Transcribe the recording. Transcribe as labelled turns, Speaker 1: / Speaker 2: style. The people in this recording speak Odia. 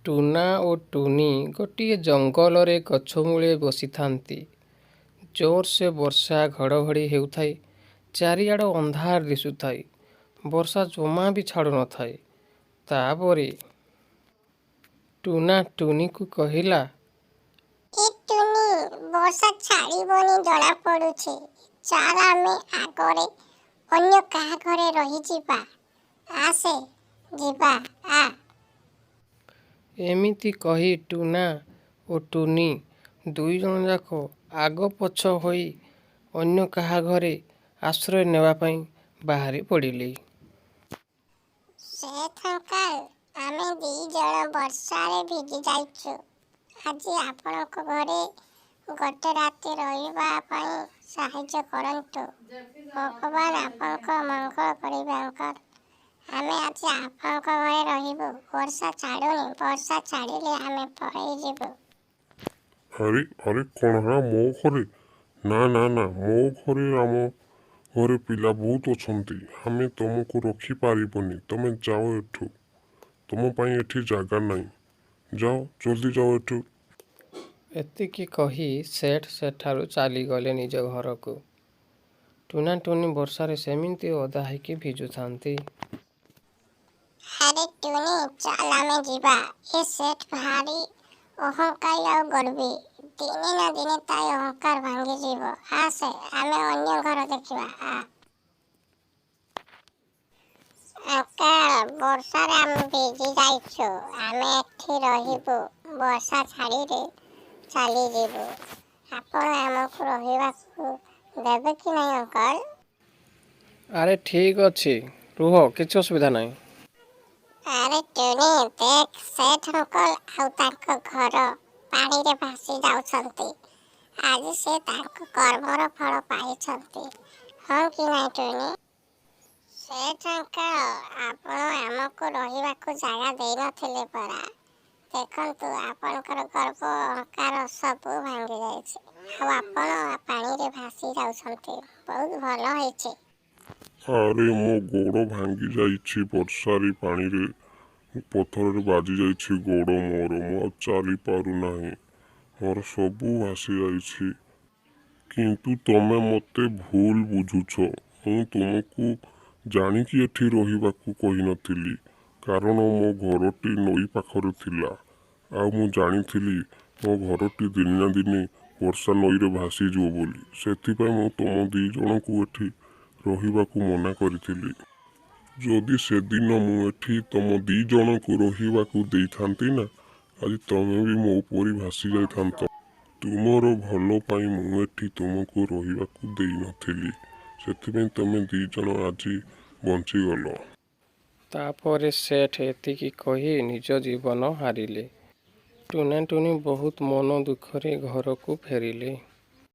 Speaker 1: ଟୁନା ଓ ଟୁନି ଗୋଟିଏ ଜଙ୍ଗଲରେ ଗଛ ମୂଳେ ବସିଥାନ୍ତି। ଜୋରସେ ବର୍ଷା ଘଡ଼ଘଡ଼ି ହେଉଥାଏ। ଚାରିଆଡ଼ ଅନ୍ଧାର ଦିଶୁଥାଏ। ବର୍ଷା ଜମା ବି ଛାଡ଼ୁନଥାଏ। ତାପରେ ଟୁନା ଟୁନିକୁ କହିଲା,
Speaker 2: ଏ ଟୁନି, ବର୍ଷା ଛାଡ଼ିବନି ଜଣାପଡ଼ୁଛି। ଚାଲ, ଆମେ ଆଗରେ ଅନ୍ୟ କାହା ଘରେ ରହିଯିବା। ଆସେ ଯିବା, ଆ।
Speaker 1: ଏମିତି କହି ଟୁନା ଓ ଟୁନି ଦୁଇଜଣ ଯାକ ଆଗ ପଛ ହୋଇ ଅନ୍ୟ କାହା ଘରେ ଆଶ୍ରୟ ନେବା ପାଇଁ ବାହାରି ପଡ଼ିଲେ।
Speaker 2: ସେଠ ଅଙ୍କଲ, ଆମେ 2 ଜଣ ବର୍ଷାରେ ଭିଜି ଯାଇଛୁ। ଆଜି ଆପଣଙ୍କ ଘରେ ଗୋଟେ ରାତି ରହିବା ପାଇଁ ସାହାଯ୍ୟ କରନ୍ତୁ। ଭଗବାନ ଆପଣଙ୍କ ମଙ୍ଗଳ କରିବେ ଅଙ୍କଲ। ଆମେ ଆଜି ଆପଣଙ୍କ ଘରେ ରହିବୁ। ବର୍ଷା ଛାଡ଼ୁନି, ବର୍ଷା ଛାଡ଼ିଲେ ଆମେ ପଳେଇଯିବୁ।
Speaker 3: ଆରେ ଆରେ, କ'ଣ ହେଲା? ମୋ ଘରେ? ନା ନା ନା, ମୋ ଘରେ, ଆମ ଘରେ ପିଲା ବହୁତ ଅଛନ୍ତି। ଆମେ ତୁମକୁ ରଖିପାରିବୁନି। ତମେ ଯାଅ ଏଠୁ। ତୁମ ପାଇଁ ଏଠି ଜାଗା ନାହିଁ। ଯାଅ, ଜଲ୍ଦି ଯାଅ ଏଠୁ।
Speaker 1: ଏତିକି କହି ସେଠ ସେଠାରୁ ଚାଲିଗଲେ ନିଜ ଘରକୁ। ଟୁନା ଟୁନି ବର୍ଷାରେ ସେମିତି ଓଦା ହେଇକି ଭିଜୁଥାନ୍ତି।
Speaker 2: ଆରେ ଟୁନି, ଚାଲ ଆମେ ଯିବା। ଏ ସେଠ ଭାରି ଅହଙ୍କାରୀ ଆଉ ଗର୍ବୀ। ଦିନେ ନା ଦିନେ ତା ଏ ଅହଙ୍କାର ଭାଙ୍ଗିଯିବ। ଆସେ, ଆମେ ଅନ୍ୟ ଘର ଦେଖିବା, ଆ। ଅଙ୍କଲ, ବର୍ଷାରେ ଆମେ ଭିଜି ଯାଇଛୁ। ଆମେ ଏଠି ରହିବୁ, ବର୍ଷା ଛାଡ଼ିଲେ ଚାଲିଯିବୁ। ଆପଣ ଆମକୁ ରହିବାକୁ ଦେବେ କି ନାହିଁ ଅଙ୍କଲ?
Speaker 1: ଆରେ ଠିକ୍ ଅଛି, ରୁହ, କିଛି ଅସୁବିଧା ନାହିଁ।
Speaker 2: ଆରେ ଟୁନି, ଦେଖ, ସେଠ ଅଙ୍କଲ ଆଉ ତାଙ୍କ ଘର ପାଣିରେ ଭାସି ଯାଉଛନ୍ତି। ଆଜି ସେ ତାଙ୍କ କର୍ମର ଫଳ ପାଇଛନ୍ତି, ହଁ କି ନାହିଁ ଟୁନି? ସେଠ ଅଙ୍କଲ, ଆପଣ ଆମକୁ ରହିବାକୁ ଜାଗା ଦେଇନଥିଲେ ପରା। ଦେଖନ୍ତୁ, ଆପଣଙ୍କର ଗର୍ବ ଅହଙ୍କାର ସବୁ ଭାଙ୍ଗି ଯାଇଛି ଆଉ ଆପଣ ପାଣିରେ ଭାସି ଯାଉଛନ୍ତି। ବହୁତ ଭଲ ହେଇଛି।
Speaker 3: ଆରେ, ମୋ ଗୋଡ଼ ଭାଙ୍ଗି ଯାଇଛି। ବର୍ଷାରେ ପାଣିରେ ପଥରରେ ବାଜି ଯାଇଛି ଗୋଡ଼ ମୋର। ମୁଁ ଆଉ ଚାଲି ପାରୁନାହିଁ। ମୋର ସବୁ ଭାସି ଯାଇଛି। କିନ୍ତୁ ତମେ ମୋତେ ଭୁଲ ବୁଝୁଛ। ମୁଁ ତୁମକୁ ଜାଣିକି ଏଠି ରହିବାକୁ କହିନଥିଲି। କାରଣ ମୋ ଘରଟି ନଈ ପାଖରେ ଥିଲା ଆଉ ମୁଁ ଜାଣିଥିଲି ମୋ ଘରଟି ଦିନେ ନା ଦିନେ ବର୍ଷା ନଈରେ ଭାସିଯିବ ବୋଲି। ସେଥିପାଇଁ ମୁଁ ତୁମ 2 ଜଣଙ୍କୁ ଏଠି ରହିବାକୁ ମନା କରିଥିଲି। ଯଦି ସେଦିନ ମୁଁ ଏଠି ତମ 2 ଜଣଙ୍କୁ ରହିବାକୁ ଦେଇଥାନ୍ତି ନା, ଆଜି ତମେ ବି ମୋ ପରି ଭାସି ଯାଇଥାନ୍ତ। ତୁମର ଭଲ ପାଇଁ ମୁଁ ଏଠି ତୁମକୁ ରହିବାକୁ ଦେଇନଥିଲି। ସେଥିପାଇଁ ତମେ 2 ଜଣ ଆଜି ବଞ୍ଚିଗଲ।
Speaker 1: ତାପରେ ସେଠ ଏତିକି କହି ନିଜ ଜୀବନ ହାରିଲେ। ଟୁନା ଟୁନି ବହୁତ ମନ ଦୁଃଖରେ ଘରକୁ ଫେରିଲେ।